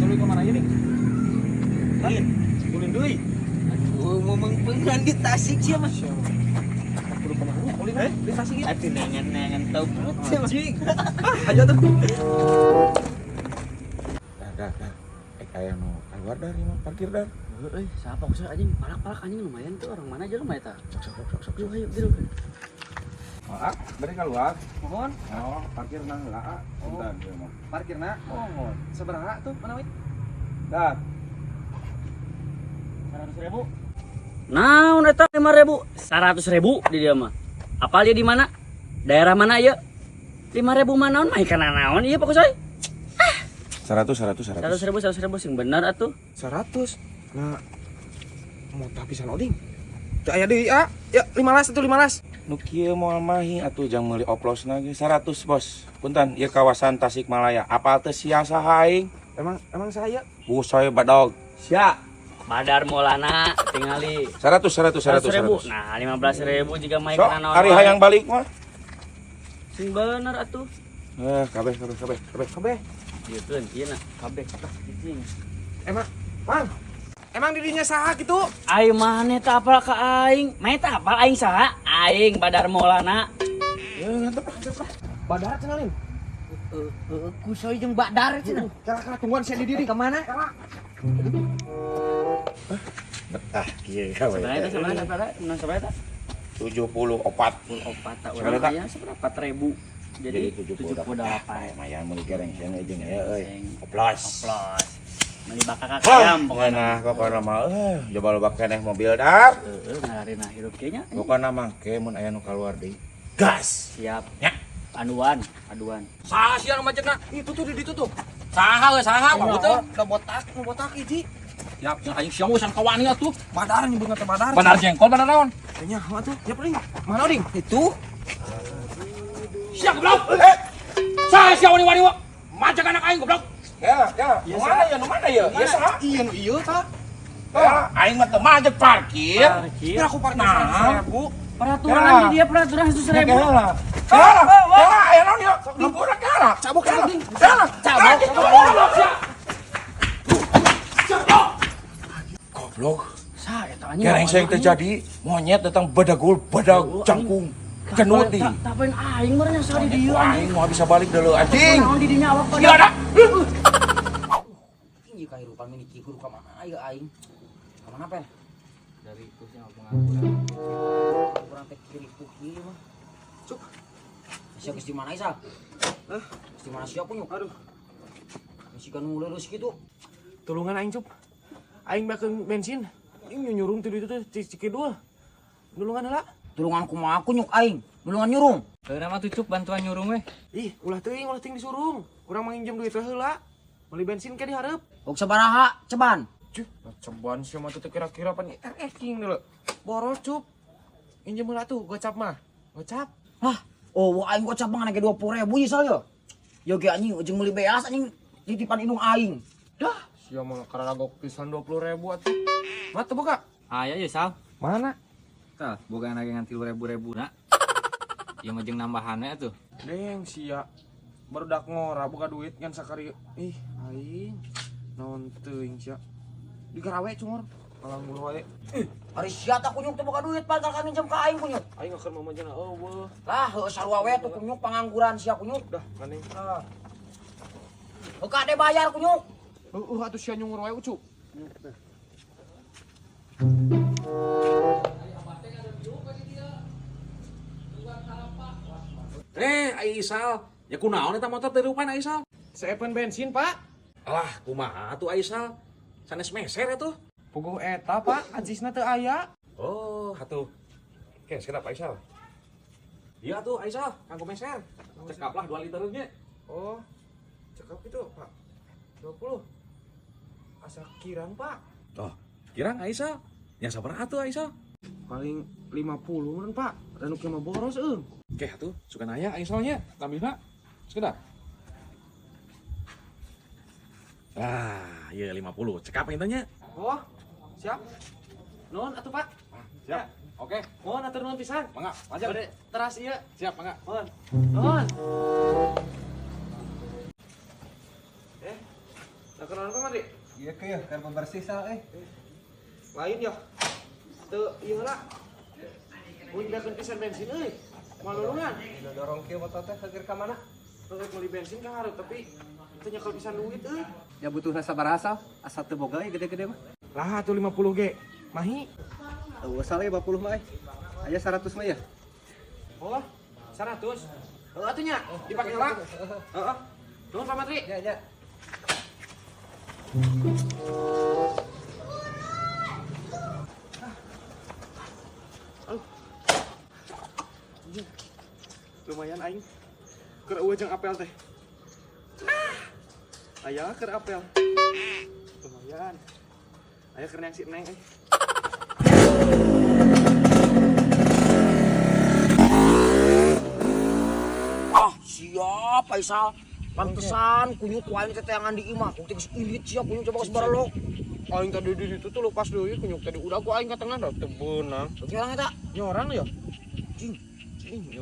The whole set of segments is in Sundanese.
Tuluy ka mana ieu nih? Ulin. Ulin deui. Aduh, mau mengpengan di Tasik sia mah. Kudu kumaha nya ulin di Tasik ieu. Aduh, nengan-nengan tau perut sia mah. Anjing. Ah, aja tuh. Dah, dah, dah. Eh, kayak nu keluar dari mah parkir dar. Euy, siapa kok anjing palak-palak anjing lumayan tuh orang mana aja lumayan ta. Sok sok sok sok. Yuk ayo gitu. Oh, ah, beri keluar. Mohon Oh, parkir nang heula, ah. Punten ieu mah. parkirna. Mohon. Sabaraha tuh mana we? Dah. 100 ribu. Naon eta 5.000? 100.000 di dia mah. Apal dia di mana? Daerah mana ieu? 5.000 mah naon mah kana naon ieu Pak Kusoy? 100 100 100. 100.000 100.000 sing bener atuh. 100. Nah, mau pisan oding. Teu aya deui ah. Ya 15 atuh 15. Nu kieu moal mahi atuh jang meuli oplosna ge 100 bos. Punten, ieu kawasan Tasikmalaya. Apal teu sia saha aing? Emang emang saya Kusoy badog. Sia. Badar Maulana tingali. 100 100 100 100.000. 100. Nah, 15.000 jika mah Sok, kana naon. ari wae. hayang balik mah. Sing bener atuh. Eh, kabeh kabeh kabeh kabeh. kabeh. Dieukeun ieu na kabeh. Cicing. Emang, Mang. Emang dirinya saha gitu? Ai maneh teh apal ka aing? Maneh teh apal aing saha? Aing Badar Maulana. Ya, ngantep lah. Badar cenah lin. Heeh, kusoy jeung Badar cenah. Kala kala tungguan saya di diri. Ke mana? Betah kieu kabeh. Sebenarnya teh sebenarnya sebenarnya menang sebenarnya teh 74. 74 tak Sebenarnya urang tak? aya seberapa ribu. Jadi 78. Lumayan meuli gereng sieun jeung ya euy. Oplos. Oplos. Meuli bakak ayam pokoknya. Nah, pokokna mah coba loba keneh mobil dar. Heeh, ngalarina hirup kayaknya. Pokokna mah ke mun aya nu kaluar deui. Gas. Siap. Ya. Aduan, aduan. Saha sia nu macetna? Itu tuh di ditu tuh. Saha we saha kamu tuh? Udah botak, nu botak hiji. Siap, jeung aing sia urusan kawani atuh. Badar nyebutna teh Badar. Bandar jengkol bandar naon? Kayaknya apa tuh? Ya paling. Mana oding? Itu. Sia goblok. Eh. Saha sia wani-wani wa? Macet anak aing goblok. Ya, ya. Nu mana ya? Nu mana ya? Ieu saha? Iya nu ieu tah. Ya, aing mah teu macet parkir. Parkir. Ya aku parkir Nah. 100.000. Peraturan Ya. di dia peraturan 100.000. Ya, lah. Ya, ya, aya naon ieu? Ngapura kara. Cabok cabok ding. Cabok. Cabok. Goblok. Saha eta anjing? Gerengseng teh jadi monyet datang badagul badag jangkung. Genut di. Tapain aing mah nya saha di dieu anjing. Aing mau bisa balik dulu anjing. Naon di dinya awak Gila dah. Tinggi kahirupan mini kudu ka mana ieu aing? Ka mana pen? Dari kusnya pengangguran. Kurang teh kiri ku kieu mah. Cuk. Sia geus di mana Isal? Hah? Geus di mana sia kunyuk? Aduh, Geus kan nu leuleus kitu. tulungan aing cup. Aing bakeun bensin. Aing nyurung ti ditu tuh ti Cikidul. Nulungan heula. Tulungan kumaha kunyuk aing? Nulungan nyurung. Heuh mah tuh bantuan nyurung we. Ih, ulah teuing, ulah teuing disurung. Urang mah nginjem duit we heula. Meuli bensin ke dihareup. Bok sabaraha ceban? Cuh, ceban sia mah teu kira-kira pan eking deuleu. Boros cup. Injem heula tuh gocap mah. Gocap. Hah? Oh, wah aing gocap mah ge 20.000 ieu Sal yo. Yo ge anjing ujung meuli beas anjing titipan indung aing. Dah, Sia mah kararagok pisan 20.000 atuh. Mah teu boga. Aya ye Sal. Mana? Tah, boga anak ngan 3.000 na. Ieu mah jeung nambahan we atuh. Deng sia. Barudak ngora boga duit ngan sakari. Ih, aing. Naon teuing sia. Digarawe cungur. Malang bulu wae. Ari sia tah kunyuk teu boga duit padahal kan minjem ka aing kunyuk. Aing keur mamajana eueuh. Lah, heueuh sarua we tuh kunyuk pengangguran sia kunyuk. Dah, maning. Heuh kade bayar kunyuk. Heueuh atuh sia nyungur wae ucup. Eh, ai Isal, ya kunaon eta motor teu rupan ai Isal? Seepen bensin, Pak. Alah, kumaha atuh ai Isal? Sanes meser atuh. Puguh eta, Pak, ajisna teu aya. Oh, atuh. Oke, sekedap Aisal. Iya tuh Aisal, kanggo meser. Cekap lah 2 liter nya. Oh, cekap itu, Pak. 20. Asa kirang, Pak. Oh, kirang Aisal. Ya sabaraha atuh Aisal? Paling 50 meureun, Pak. Dan nu kieu mah boros euy. Oke, atuh, suka nanya Aisalnya, tambihna. Sekedap. Ah, iya 50. Cekap nya. Oh, siap. Nuhun atuh, Pak. Siap. Oke, Mohon atur nuhun pisan. mangga, lanjut. Bade teras ieu. Siap, mangga. Mohon. Nuhun. Eh, Nah, kenalan Pak Mantri? Iya ke ya, keur bebersih sal euy. Lain ya. Teu ieu heula. Uing beakeun pisan bensin euy. Moal nulungan. Didorong kieu motor teh keur ka mana? Rek meuli bensin ka hareup tapi teu nyekel pisan duit euy. Ya butuhna sabaraha sal? Asa teu boga euy gede-gede mah. Lah atuh 50 ge. Mahi. Eueuh sal euy 50 mah euy. Aya 100 mah ya. Oh, 100. Heeh atuh nya, dipake heula. Heeh. Nuhun Pak Mantri. Ya ya. Lumayan aing. Keur eueuh jeung apel teh. Ah. Aya keur apel. Lumayan. Aya keur neang si Neng euy. Ah, siap Faisal. Pantesan kunyuk ku aing teh teangan di imah. Kunyuk teh geus ilit sia kunyuk coba geus barelok. Aing tadi di situ tuh lepas deui kunyuk tadi udah ku aing ka tengah dah teu beunang. Bagi orang eta. Nyorang ya? Cing,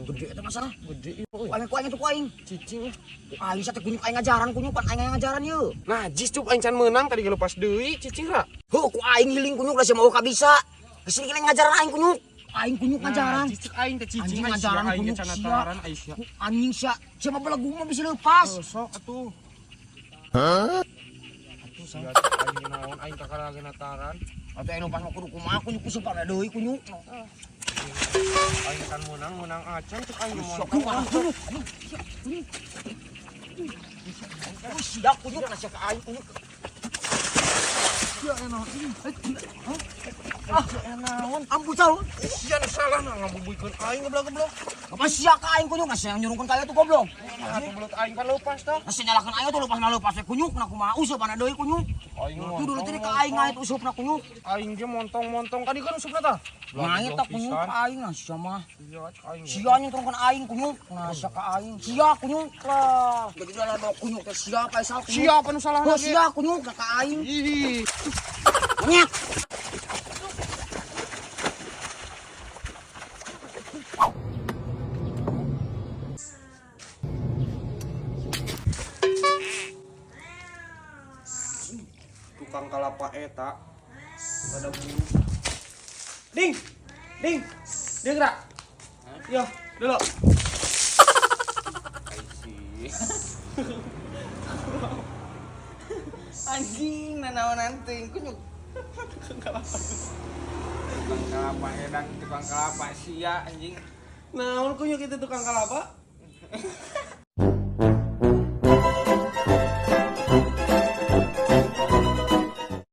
gede eta masalah. Gede ieu euy. Ku aing ku aing itu ku aing. Cicing. Ku aing sate kunyuk aing ngajaran kunyuk pan aing ngajaran ieu. Najis cup aing can meunang tadi ge lepas deui cicing ra. Heuh ku aing hiling kunyuk da sia mau ka bisa. Geus ini ngajaran aing kunyuk. Aing kunyuk ngajaran. Najis cek aing teh cicing Anjing ai sia, ngajaran aing ge kunyuk can sia. nataran ai sia. Ku anjing sia, sia mah belegu mah bisa lepas. Sok atuh. Hah? Atuh sia cek aing ge naon aing kakara ge nataran. Atuh aing lepas mah kudu kumaha kunyuk ku sumpah deui kunyuk. Aing can meunang meunang acan cek aing ge Sia montong. kumaha kunyuk. Anjing, sia kunyuk. Sia kunyuk sia ka aing kunyuk. Ah, naon? Ampun sal. Sia nu salah nah ngabubuikeun aing goblok-goblok. Apa sia ka aing kunyuk? Sia yang nyurungkeun ka tuh goblok. Nah, atuh belut aing kan leupas tah. Sia nyalakeun aing tuh lepas mah lepas we kunyuk na kumaha useup ana deui kunyuk. Aing Tuh dulu tadi ka aing ngait usupna kunyuk. Aing ge montong-montong kadi kan usupna tah. Ngait tah kunyuk ka aing nah sia mah. Sia cek aing. Sia nyurungkeun aing kunyuk. Nah sia ka aing. Sia kunyuk lah. Jadi udah lo kunyuk teh sia Faisal kunyuk. Sia apa nu salahna Oh ge? sia kunyuk nah ka aing. Ih. Monyet. Tukang kalapa eta pada buru. Ding. Ding. Ding ra. Yo, dulu. Anjing nanaonan teuing kunyuk. Tukang kalapa edan, tukang kalapa sia anjing. Naon kunyuk itu tukang kalapa?